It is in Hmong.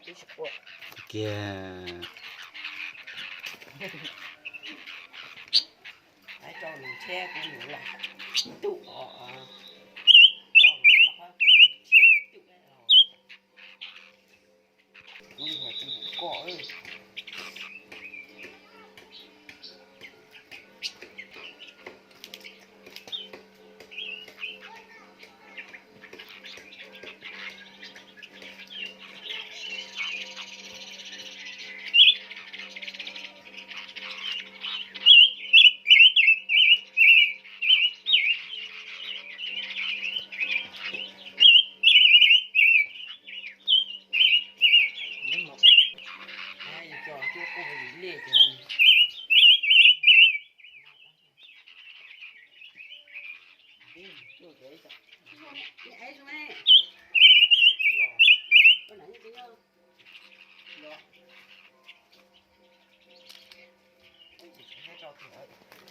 Kiag. Rau nws thiab kuv mus los ntuj os, rau nws los kuv mus thiab ntuj os. Kuv mus kuv mus koj.